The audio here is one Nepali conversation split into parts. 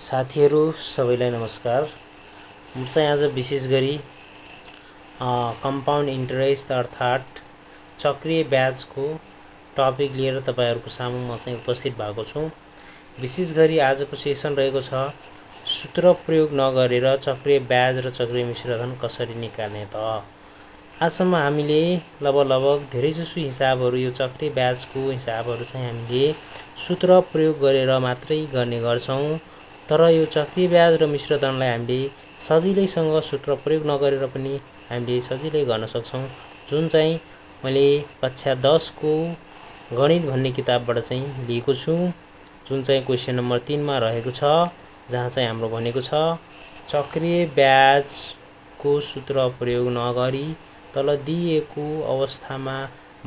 साथीहरू सबैलाई नमस्कार। म चाहिँ आज विशेष गरी कम्पाउन्ड इन्ट्रेस्ट अर्थात् चक्रीय ब्याजको टपिक लिएर तपाईहरुको सामु म चाहिँ उपस्थित भएको छु। विशेष गरी आजको सेसन रहेको छ सूत्र प्रयोग नगरेर चक्रीय ब्याज र चक्रीय मिश्रधन कसरी निकाल्ने त। आजसम्म हामीले लगभग धेरैजसो हिसाबहरू यो चक्रीय ब्याजको हिसाबहरू चाहिँ हामीले सूत्र प्रयोग गरेर मात्रै गर्ने गर्छौं। तर यो चक्रीय ब्याज र मिश्रधनलाई हामीले सजिलैसँग सूत्र प्रयोग नगरेर पनि हामीले सजिलै गर्न सक्छौं, जुन चाहिँ मैले कक्षा 10 को गणित भन्ने किताबबाट चाहिँ लिएको छु, जुन चाहिँ क्वेशन नम्बर 3 मा रहेको छ, जहाँ चाहिँ हाम्रो भनेको छ चक्रीय ब्याजको सूत्र प्रयोग नगरी तल दिएको अवस्थामा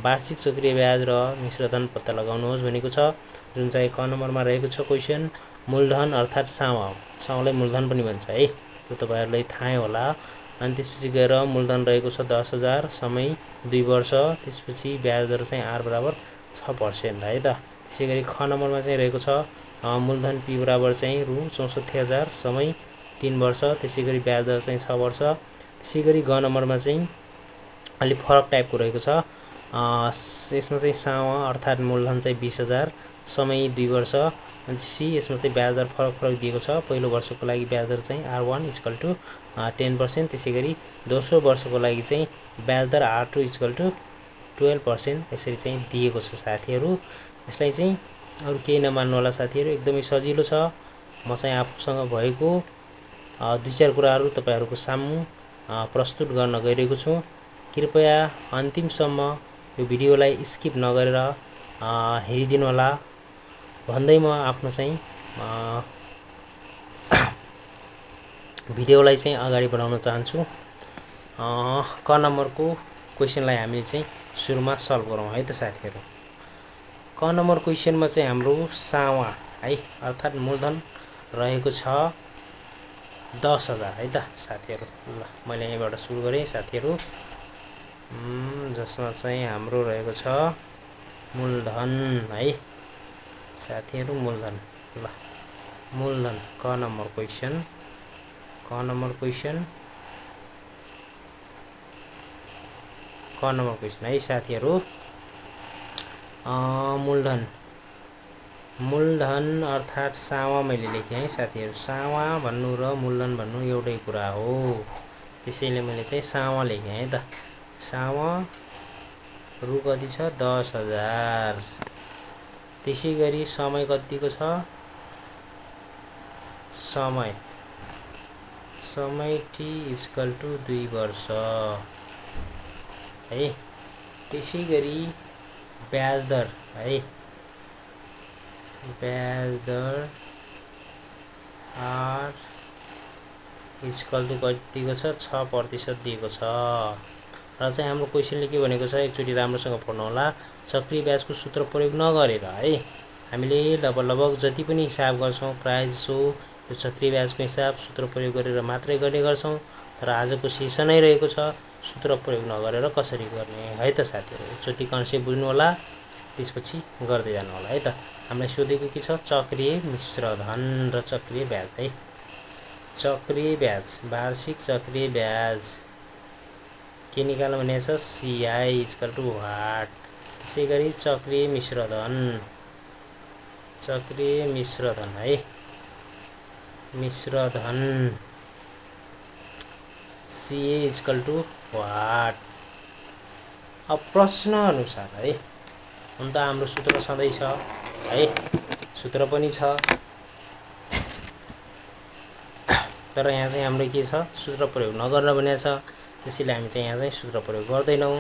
वार्षिक चक्रीय ब्याज र मिश्रधन पत्ता लगाउनुहोस् भनेको छ, जुन चाहिँ क नम्बरमा रहेको छ क्वेशन। मूलधन अर्थात् साउलाई मूलधन पनि भन्छ है, त्यो तपाईहरुलाई थाहै होला। अनि त्यसपछि गएर मूलधन रहेको छ 10,000, समय 2 वर्ष, त्यसपछि ब्याज दर चाहिँ r बराबर 6% है त। त्यसैगरी ख नम्बरमा चाहिँ रहेको छ मूलधन p बराबर चाहिँ रु 64,000, समय 3 वर्ष, त्यसैगरी ब्याज दर चाहिँ 6 वर्ष। त्यसैगरी ग नम्बरमा चाहिँ अलि फरक टाइपको रहेको छ। यसमा चाहिँ साउ अर्थात् मूलधन चाहिँ 20,000, समय 2 वर्ष। अनि सी यसमा चाहिँ ब्याज दर फरक दिएको छ। पहिलो वर्षको लागि ब्याज दर चाहिँ r1 = 10%, त्यसैगरी दोस्रो वर्षको लागि चाहिँ ब्याज दर r2 = 12% यसरी चाहिँ दिएको छ साथीहरु। यसलाई चाहिँ अरु केही नमान्नु होला साथीहरु, एकदमै सजिलो छ। म चाहिँ आफूसँग भएको 2-4 कुराहरु तपाईहरुको सामु प्रस्तुत गर्न गइरहेको छु। कृपया अन्तिमसम्म यो भिडियोलाई स्किप नगरेर हेरिदिनु होला भन्दै म आफ्नो चाहिँ भिडियोलाई चाहिँ अगाडि बढाउन चाहन्छु। क नम्बरको क्वेशनलाई हामीले चाहिँ सुरुमा सल्भ गरौँ है त साथीहरु। क नम्बर क्वेशनमा चाहिँ हाम्रो सावा है अर्थात् मूलधन रहेको छ 10,000 है त साथीहरु। ल मैले यहाँबाट सुरु गरे साथीहरु, जसमा चाहिँ हाम्रो रहेको छ मूलधन है साथीहरु, मूलधन। ल मूलधन क नम्बर क्वेशन, क नम्बर क्वेशन है साथीहरु। मूलधन अर्थात् सावा मैले लेखे है साथीहरु। सावा भन्नु र मूलधन भन्नु एउटै कुरा हो, त्यसैले मैले चाहिँ सावा लेखे है त। सावा रु कति छ 10,000, त्यसैगरी समय कतिको छ, समय t = 2 वर्ष है। त्यसैगरी ब्याज दर है, ब्याज दर r कतिको छ 6% दिएको छ। र चाहिँ हाम्रो क्वेशनले के भनेको छ एकचोटी राम्रोसँग पढ्नु होला। चक्रीय ब्याजको सूत्र प्रयोग नगरेर है हामीले लगभग जति पनि हिसाब गर्छौं प्राय जसो यो चक्रीय ब्याजको हिसाब सूत्र प्रयोग गरेर मात्रै गर्ने गर्छौं। तर आजको सेसनै रहेको छ सूत्र प्रयोग नगरेर कसरी गर्ने है त साथीहरु। एकचोटी कन्सेप्ट बुझ्नु होला, त्यसपछि गर्दै जानु होला है त। हामीलाई सोधेको के छ चक्रीय मिश्रधन र चक्रीय ब्याज है। चक्रीय ब्याज वार्षिक चक्रीय ब्याज के निकाल्नु भनेको छ CI = व्हाट। त्यसैगरी चक्रीय मिश्रधन है, मिश्रधन CA = व्हाट। अब प्रश्न अनुसार है, हुन त हाम्रो सूत्र सधैं छ है, सूत्र पनि छ, तर यहाँ चाहिँ हाम्रो के छ सूत्र प्रयोग नगर्न भनेको छ। त्यसैले हामी चाहिँ यहाँ चाहिँ सूत्र प्रयोग गर्दैनौं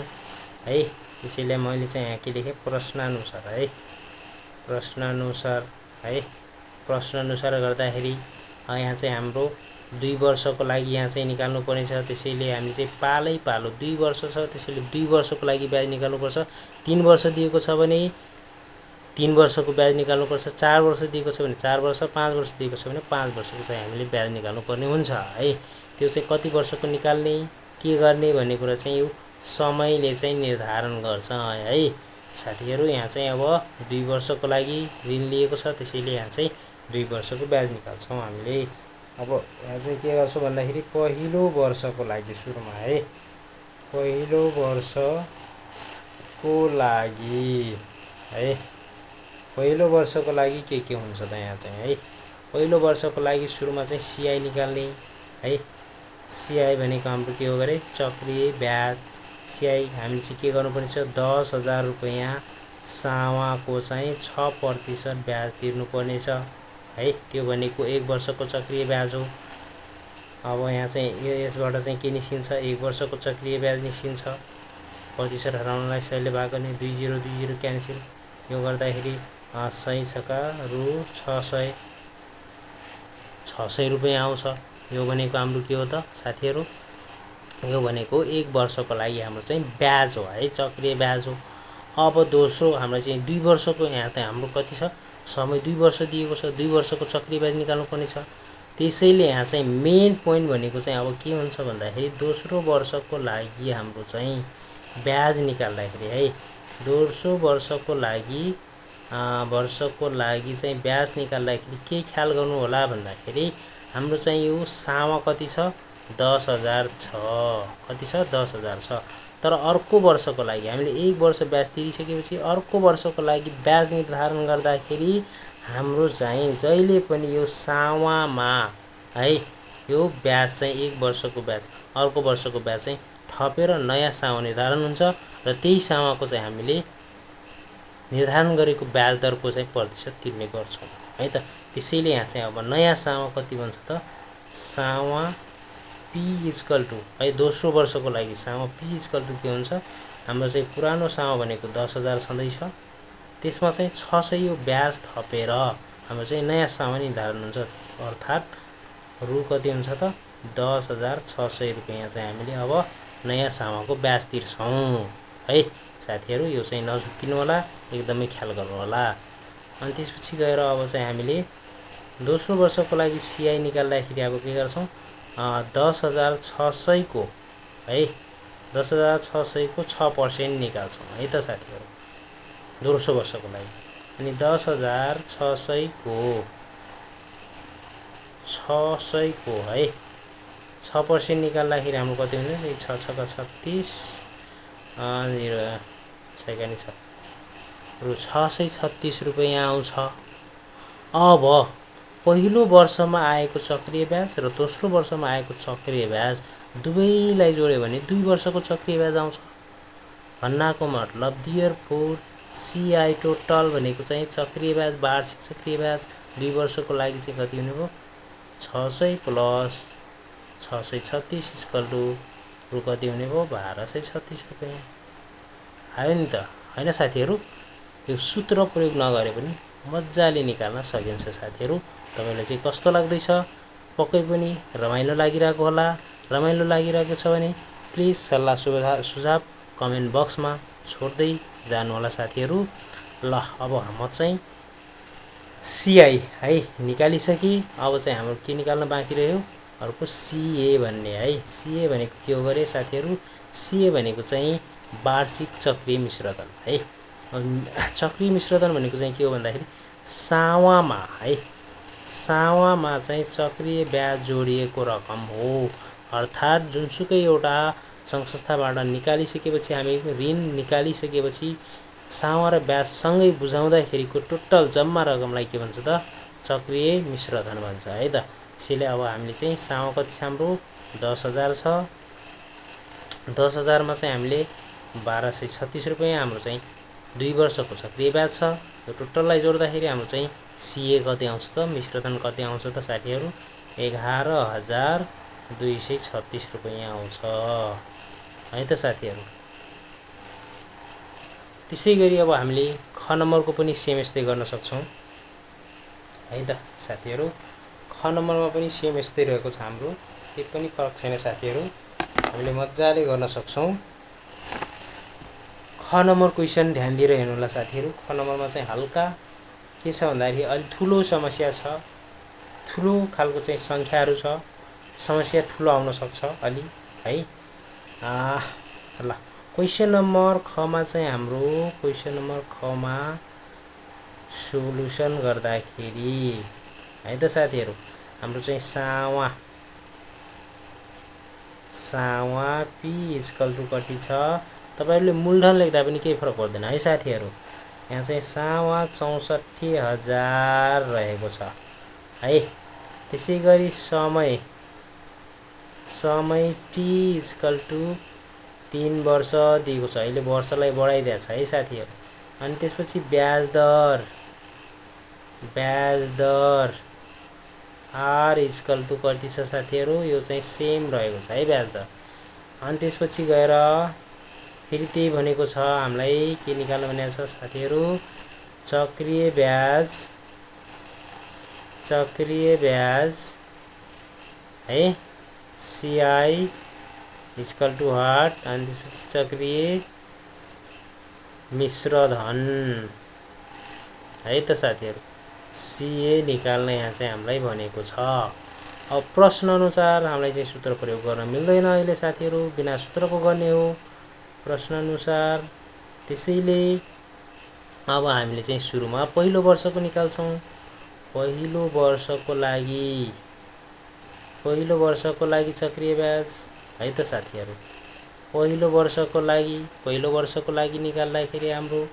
है। त्यसैले मैले चाहिँ यहाँ के लेखे प्रश्नानुसार है, प्रश्नानुसार है। प्रश्नानुसार गर्दाखेरि यहाँ चाहिँ हाम्रो 2 वर्षको लागि यहाँ चाहिँ निकाल्नु पर्ने छ। त्यसैले हामी चाहिँ पालै पालो 2 वर्ष छ, त्यसैले 2 वर्षको लागि ब्याज निकाल्नु पर्छ। 3 वर्ष दिएको छ भने 3 वर्षको ब्याज निकाल्नु पर्छ, 4 वर्ष दिएको छ भने 4 वर्ष, 5 वर्ष दिएको छ भने 5 वर्षको चाहिँ हामीले ब्याज निकाल्नु पर्ने हुन्छ है। त्यो चाहिँ कति वर्षको निकाल्ने के गर्ने भन्ने कुरा चाहिँ यो समयले चाहिँ निर्धारण गर्छ है साथीहरु। यहाँ चाहिँ अब 2 वर्षको लागि ऋण लिएको छ, त्यसैले यहाँ चाहिँ 2 वर्षको ब्याज निकाल्छौँ हामीले। अब यहाँ चाहिँ के गर्छौँ भन्दाखेरि पहिलो वर्षको लागि सुरुमा है, पहिलो वर्षको लागि है, पहिलो वर्षको लागि के हुन्छ त यहाँ चाहिँ है, पहिलो वर्षको लागि सुरुमा चाहिँ सिआई निकाल्ने है। सिआई भनेको हाम्रो के हो गरे चक्रिय ब्याज। सिआई हामीले चाहिँ के गर्नुपर्नेछ 10,000 रुपैयाँ सावाको चाहिँ 6% ब्याज तिर्नुपर्नेछ है। त्यो भनेको 1 वर्षको चक्रिय ब्याज हो। अब यहाँ चाहिँ यसबाट चाहिँ के निस्किन्छ 1 वर्षको चक्रिय ब्याज निस्किन्छ। प्रतिशत हराउनलाई 100ले भाग गर्ने 20 क्यान्सल। यो गर्दाखेरि 100 छका रु 600 रुपैयाँ आउँछ। यो भनेको हाम्रो के हो त साथीहरू, यो भनेको 1 वर्षको लागि हाम्रो चाहिँ ब्याज हो है, चक्रिय ब्याज हो। अब दोस्रो हाम्रो चाहिँ 2 वर्षको, यहाँ त हाम्रो कति छ समय 2 वर्ष दिएको छ, 2 वर्षको चक्रिय ब्याज निकाल्नु पर्ने छ। त्यसैले यहाँ चाहिँ मेन पोइन्ट भनेको चाहिँ अब के हुन्छ भन्दाखेरि दोस्रो वर्षको लागि हाम्रो चाहिँ ब्याज निकाल्दाखेरि है, दोस्रो वर्षको लागि चाहिँ ब्याज निकाल्दाखेरि के ख्याल गर्नु होला भन्दाखेरि हाम्रो चाहिँ यो सामा कति छ 10,000 छ, कति छ 10,000 छ। तर अर्को वर्षको लागि हामीले 1 वर्ष ब्याज तिरिसकेपछि अर्को वर्षको लागि ब्याज निर्धारण गर्दाखेरि हाम्रो चाहिँ जहिले पनि यो सावामा है यो ब्याज चाहिँ 1 वर्षको ब्याज अर्को वर्षको ब्याज चाहिँ थपेर नयाँ सामा निर्धारण हुन्छ र त्यही सामाको चाहिँ हामीले निर्धारण गरेको ब्याज दरको चाहिँ प्रतिशत तिर्ने गर्छौँ है त। त्यसैले यहाँ चाहिँ अब नयाँ सामा कति बन्छ त सामा पी इक्वल टु है, दोस्रो वर्षको लागि सामा पी इक्वल टु के हुन्छ हाम्रो चाहिँ पुरानो सामा भनेको 10,000 छँदैछ, त्यसमा चाहिँ 600 ब्याज थपेर हाम्रो चाहिँ नयाँ सामा निर्धारण हुन्छ। अर्थात् रु कति हुन्छ त 10,600 रुपैयाँ चाहिँ हामीले अब नयाँ सामाको ब्याज तिर्छौँ है साथीहरू। यो चाहिँ नझुक्किनु होला, एकदमै ख्याल गर्नु होला। अनि त्यसपछि गएर अब चाहिँ हामीले दोस्रो वर्षको लागि सिआई निकाल्दाखेरि अब के गर्छौँ 10,600 को है 10,600 को 6% निकाल्छौँ है त साथीहरू दोस्रो वर्षको लागि। अनि 10,600 को 600 को है 6% निकाल्दाखेरि हाम्रो कति हुन्छ 6 छका 36 छैकानी छ रु 636 रुपैयाँ आउँछ। अब पहिलो वर्षमा आएको चक्रिय ब्याज र दोस्रो वर्षमा आएको चक्रिय ब्याज दुवैलाई जोड्यो भने 2 वर्षको चक्रिय ब्याज आउँछ। भन्नाको मतलब देयरफोर सिआई टोटल भनेको चाहिँ चक्रिय ब्याज वार्षिक चक्रिय ब्याज 2 वर्षको लागि चाहिँ कति हुने भयो 600 प्लस 636 इक्वल टु रु कति हुने भयो 1236 रुपैयाँ आयो नि त हैन साथीहरू। यो सूत्र प्रयोग नगरे पनि मजाले निकाल्न सकिन्छ साथीहरू। तपाईलाई चाहिँ कस्तो लाग्दैछ पक्कै पनि रमाइलो लागिरहेको होला। रमाइलो लागिरहेको छ भने प्लिज सल्लाह सुझाव कमेन्ट बक्समा छोड्दै जानु होला साथीहरू। ल अब म चाहिँ सिआई है निकालिसके, अब चाहिँ हाम्रो के निकाल्न बाँकी रह्यो अर्को सिए भन्ने है। सिए भनेको के हो गरे साथीहरू, सिए भनेको चाहिँ वार्षिक चक्रिय मिश्रधन है। चक्रिय मिश्रधन भनेको चाहिँ के हो भन्दाखेरि सावामा है, सावामा चाहिँ चक्रिय ब्याज जोडिएको रकम हो। अर्थात् जुनसुकै एउटा सङ्घ संस्थाबाट निकालिसकेपछि हामी ऋण निकालिसकेपछि सावा र ब्याजसँगै बुझाउँदाखेरिको टोटल जम्मा रकमलाई के भन्छ त चक्रिय मिश्रधन भन्छ है त। त्यसैले अब हामीले चाहिँ सावा कति छ हाम्रो 10,000 छ, 10,000 मा चाहिँ हामीले 1236 रुपैयाँ हाम्रो चाहिँ 2 वर्षको चक्रिय ब्याज छ। यो टोटललाई जोड्दाखेरि हाम्रो चाहिँ सिए कति आउँछ त मिश्रधन कति आउँछ त साथीहरू 11,236 रुपैयाँ आउँछ है त साथीहरू। त्यसै गरी अब हामीले ख नम्बरको पनि सेम यस्तै गर्न सक्छौँ है त साथीहरू। ख नम्बरमा पनि सेम यस्तै रहेको छ हाम्रो, केही पनि फरक छैन साथीहरू, हामीले मजाले गर्न सक्छौँ। ख नम्बर क्वेसन ध्यान दिएर हेर्नु होला साथीहरू। ख नम्बरमा चाहिँ हल्का के छ भन्दाखेरि अलि ठुलो समस्या छ, ठुलो खालको चाहिँ सङ्ख्याहरू छ, समस्या ठुलो आउन सक्छ अलि है। ल क्वेसन नम्बर खमा चाहिँ हाम्रो क्वेसन नम्बर खमा सोलुसन गर्दाखेरि है त साथीहरु। हाम्रो चाहिँ सावा p इक्वल टु कति छ, तपाईहरुले मूलधन लेख्दा पनि केही फरक पर्दैन है साथीहरु। यहाँ चाहिँ सावा 64,000 रहेको छ है। त्यसैगरी समय t इक्वल टु 3 वर्ष दिएको छ। अहिले वर्षलाई बढाइदिएको छ है साथीहरु। अनि त्यसपछि ब्याज दर r इक्वल टु कति छ साथीहरु, यो चाहिँ सेम रहेको छ है ब्याज दर। अनि त्यसपछि गएर फेरि त्यही भनेको छ, हामीलाई के निकाल्नु भनेको छ साथीहरु, चक्रिय ब्याज है, CI इक्वल टु व्हाट, अनि त्यसपछि चक्रिय मिश्र धन है त साथीहरु, CA निकाल्न यहाँ चाहिँ हामीलाई भनेको छ। अब प्रश्न अनुसार हामीलाई चाहिँ सूत्र प्रयोग गर्न मिल्दैन अहिले साथीहरु, बिना सूत्रको गर्ने हो प्रश्न अनुसार। त्यसैले अब हामीले चाहिँ सुरुमा पहिलो वर्षको निकाल्छौं। पहिलो वर्षको लागि चक्रिय ब्याज है त साथीहरु। पहिलो वर्षको लागि निकाल्दाखेरि हाम्रो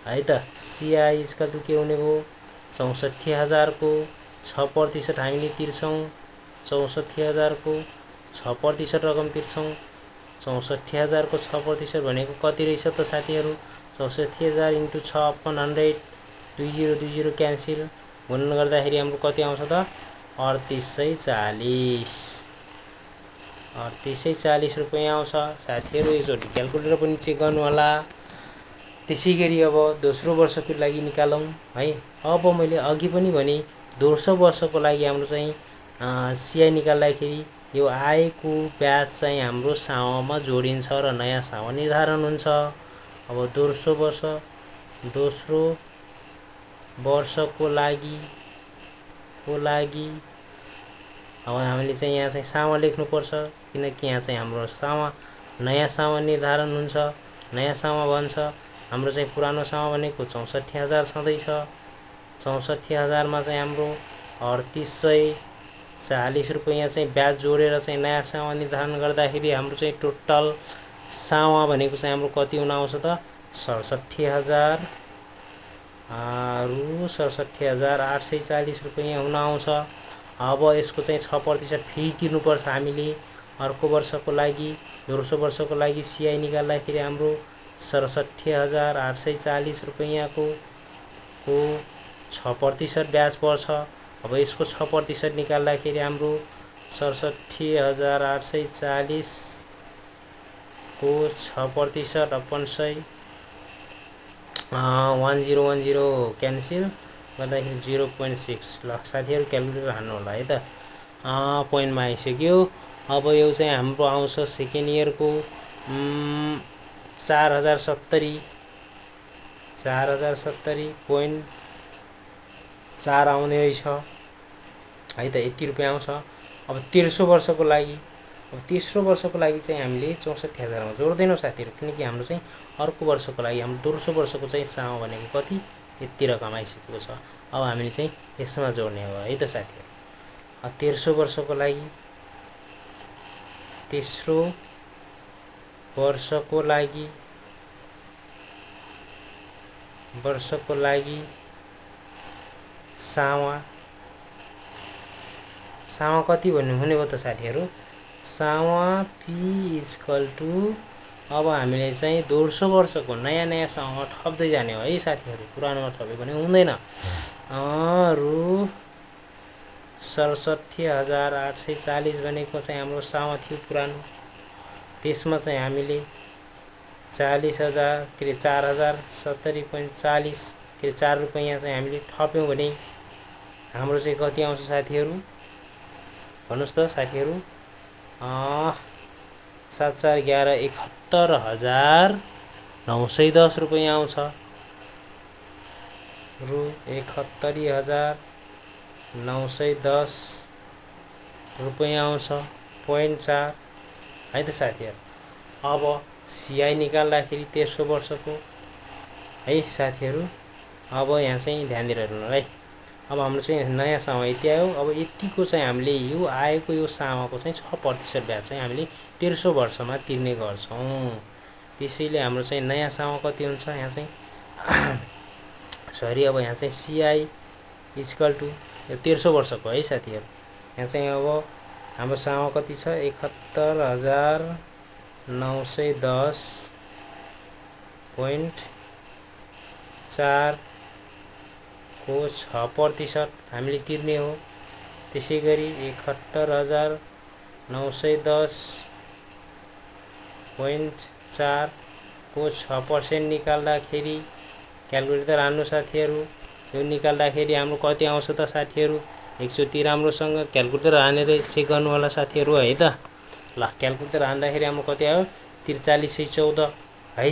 है त CI इक्वल टु के हुने हो, 64,000 को 6% हामीले तिर्छौं। 64,000 को 6% रकम तिर्छौं। 64,000 को 6% भनेको कति रहेछ त साथीहरु, 64,000 × 6/100, 20 क्यान्सल गुणन गर्दाखेरि हाम्रो कति आउँछ त 3840 रुपैयाँ आउँछ साथीहरु। एकचोटि क्याल्कुलेटर पनि चेक गर्नु होला। त्यसैगरी अब दोस्रो वर्षको लागि निकालौं है। अब मैले अघि पनि भने दोस्रो वर्षको लागि हाम्रो चाहिँ CI निकाल्दाखेरि यो आएको ब्याज चाहिँ हाम्रो सावामा जोडिन्छ र नयाँ सावा निर्धारण हुन्छ। अब दोस्रो वर्षको लागि अब हामीले चाहिँ यहाँ चाहिँ सावा लेख्नु पर्छ, किनकि यहाँ चाहिँ हाम्रो नयाँ सावा निर्धारण हुन्छ। नयाँ सावा भन्छ हाम्रो चाहिँ पुरानो सावा भनेको 64,000 छँदै छ। 64,000 मा चाहिँ हाम्रो 3840 रुपैयाँ चाहिँ ब्याज जोडेर चाहिँ नयाँ सावा निर्धारण गर्दाखेरि हाम्रो चाहिँ टोटल सावा भनेको चाहिँ हाम्रो कति हुन आउँछ त 67,840 रुपैयाँ हुन आउँछ। अब यसको चाहिँ 6% फी तिर्नुपर्छ हामीले अर्को वर्षको लागि। दोस्रो वर्षको लागि CI निकाल्दाखेरि हाम्रो 67,840 रुपैयाँ को 6% ब्याज पर्छ। अब यसको 6% निकाल्दाखेरि हाम्रो 67,840 को 6% अपन 100 1010 क्यान्सल गर्दाखेरि 0.6। ल साथीहरु क्याल्कुलेटर हान्नु होला है त। पोइन्टमा आइसक्यो। अब यो चाहिँ हाम्रो आउँछ सेकेन्ड इयरको 4,070.4 आउने रहेछ है त, यति रुपैयाँ आउँछ। अब तेस्रो वर्षको लागि चाहिँ हामीले 64,000 मा जोड्दैनौं साथीहरु, किनकि हाम्रो चाहिँ अर्को वर्षको लागि हाम्रो दोस्रो वर्षको चाहिँ सावा भनेको कति यति रकम आइसकेको छ। अब हामीले चाहिँ यसमा जोड्ने हो है त साथीहरु। तेस्रो वर्षको लागि सावा कति भन्नु हुने हो त साथीहरु, सावा p इक्वल टु अब हामीले चाहिँ दोस्रो वर्षको नयाँ सावा थप्दै जाने हो है साथीहरु। पुरानोमा थपे पनि हुँदैन। रु 67,840 भनेको चाहिँ हाम्रो सावा थियो पुरानो। त्यसमा चाहिँ हामीले 4,070.40 के 4 रुपैयाँ चाहिँ हामीले थप्यौं भने हाम्रो चाहिँ कति आउँछ साथीहरु, भन्नुस् त साथीहरु, 7,411,71,910 रुपैयाँ आउँछ। रु 71,910 रुपैयाँ आउँछ। 0.4 है त साथीहरु। अब CI निकाल्दाखेरि तेस्रो वर्षको है साथीहरु। अब यहाँ चाहिँ ध्यान दिएर हेर्नु होला है। अब हाम्रो चाहिँ नयाँ सामा यति आयो। अब यतिको चाहिँ हामीले यो आएको यो सामाको चाहिँ 6% ब्याज चाहिँ हामीले 1300 वर्षमा तिर्ने गर्छौँ। त्यसैले हाम्रो चाहिँ नयाँ सामा कति हुन्छ यहाँ चाहिँ सरी, अब यहाँ चाहिँ CI इक्वल टु यो 1300 वर्षको है साथीहरू। यहाँ चाहिँ अब हाम्रो सामा कति छ 71,910.4 को 6% हामीले तिर्ने हो। त्यसै गरी 71,910.4 को 6% निकाल्दाखेरि क्यालकुलेटर हाल्नु साथीहरू। यो निकाल्दाखेरि हाम्रो कति आउँछ त साथीहरू? एकचोटि राम्रोसँग क्यालकुलेटर हानेर चेक गर्नु होला साथीहरू है त। ल क्यालकुलेटर हान्दाखेरि हाम्रो कति आयो 4314 है,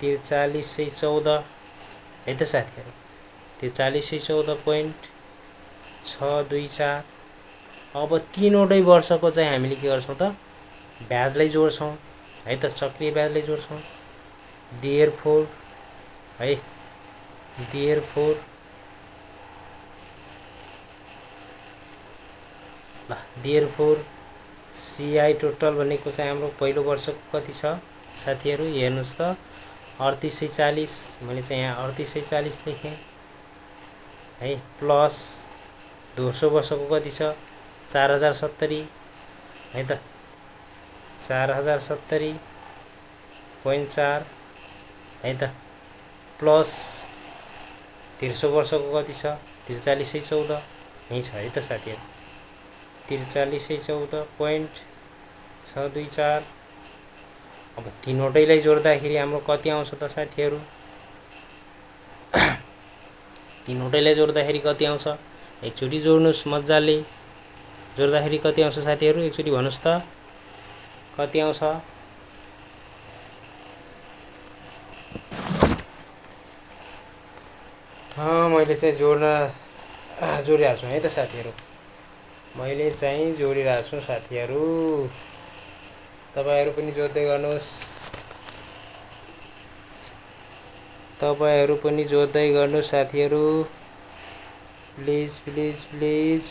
4314 है त साथीहरू। 4314.624। अब 3वटै वर्षको चाहिँ हामीले के गर्छौँ त ब्याजलाई जोड्छौँ है त, चक्रिय ब्याजलाई जोड्छौँ। देयरफोर है, देयरफोर ल देयरफोर CI टोटल भनेको चाहिँ हाम्रो पहिलो वर्षको कति छ साथीहरू हेर्नुहोस् त 3840। मैले चाहिँ यहाँ 3840 लेखेँ है, प्लस दोस्रो वर्षको कति छ 4070 है त, 4070.4 है त, प्लस तेस्रो वर्षको कति छ 4314 यही छ है त साथीहरू, 4314.624। अब 3वटैलाई जोड्दाखेरि हाम्रो कति आउँछ त साथीहरू? 3वटैलाई जोड्दाखेरि कति आउँछ? एकचोटि जोड्नुहोस् मजाले। जोड्दाखेरि कति आउँछ साथीहरू? एकचोटि भन्नुहोस् त कति आउँछ? मैले चाहिँ जोडिरहेको छु है त साथीहरू, मैले चाहिँ जोडिरहेको छु साथीहरू। तपाईहरु पनि जोड्दै गर्नुहोस्, तपाईहरु पनि जोड्दै गर्नुहोस् साथीहरू, प्लिज प्लिज प्लिज।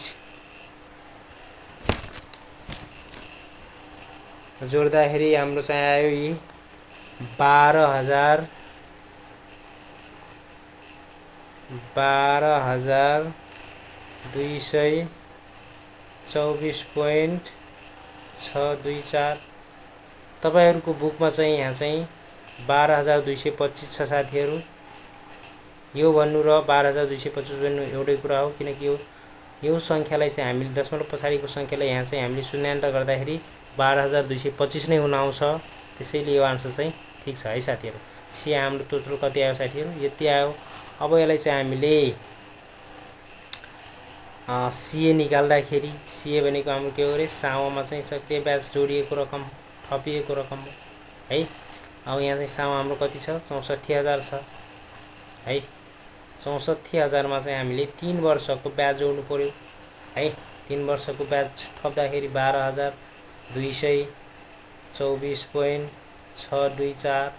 जोड्दाखेरि हाम्रो चाहिँ आयो यी 12,224.624। तपाईहरुको बुकमा चाहिँ यहाँ चाहिँ 12,225 छ साथीहरू। यो भन्नु र 12,225 भन्नु एउटै कुरा हो, किनकि यो संख्यालाई चाहिँ हामीले दशमलव पछाडिको संख्यालाई यहाँ चाहिँ हामीले शून्यान्त गर्दाखेरि 12,225 नै हुन आउँछ। त्यसैले यो आन्सर चाहिँ ठीक छ है साथीहरू। सी हाम्रो टोटल कति आयो साथीहरू? यति आयो। अब यसलाई चाहिँ हामीले सीए निकाल्दाखेरि, सीए भनेको हाम्रो के हो रे? सामामा चाहिँ चक्रिय ब्याज जोडिएको रकम, थपिएको रकम है। अब यहाँ चाहिँ सामा हाम्रो कति छ? 64,000 छ है। 64,000 मा चाहिँ हामीले 3 वर्षको ब्याज जोड्नु पर्यो है। 3 वर्षको ब्याज थप्दाखेरि 12,224.624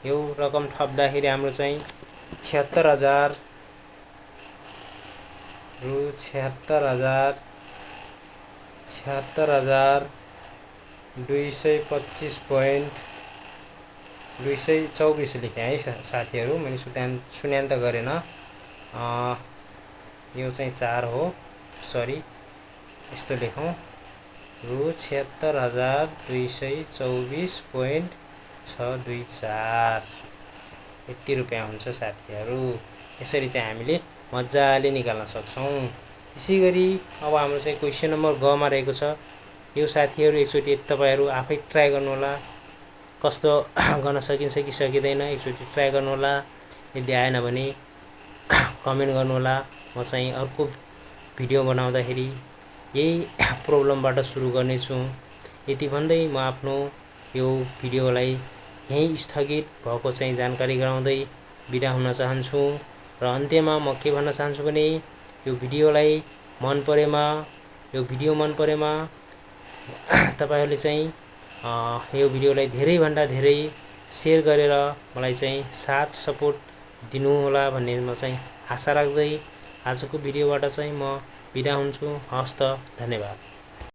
यो रकम थप्दाखेरि हाम्रो चाहिँ 76,000 रु 76,225.224 लेखेँ है साथीहरू। मैले शून्यान्त गरेन, यो चाहिँ 4 हो, सरी यस्तो लेखौँ, रु 76,224.624 यति रुपैयाँ हुन्छ साथीहरू। यसरी चाहिँ हामीले मजाले निकाल्न सक्छौँ। त्यसैगरी अब हाम्रो चाहिँ क्वेशन नम्बर ग मा रहेको छ। यो साथीहरू एकचोटि तपाईहरु आफै ट्राई गर्नु होला, कस्तो गर्न सकिन्छ कि सकिँदैन एकचोटि ट्राई गर्नु होला। यदि आएन भने कमेन्ट गर्नु होला। म चाहिँ अर्को भिडियो बनाउँदाखेरि यही प्रब्लमबाट सुरु गर्नेछु। यति भन्दै म आफ्नो यो भिडियोलाई यही स्थगित भएको चाहिँ जानकारी गराउँदै बिदा हुन चाहन्छु। र अन्त्यमा म के भन्न चाहन्छु भने यो भिडियोलाई मन परेमा, यो भिडियो मन परेमा तपाईहरुले चाहिँ यो भिडियोलाई धेरै भन्दा धेरै शेयर गरेर मलाई चाहिँ साथ सपोर्ट दिनुहोला भन्ने म चाहिँ आशा राख्दै आजको भिडियोबाट चाहिँ म बिदा हुन्छु। हवस् त, धन्यवाद।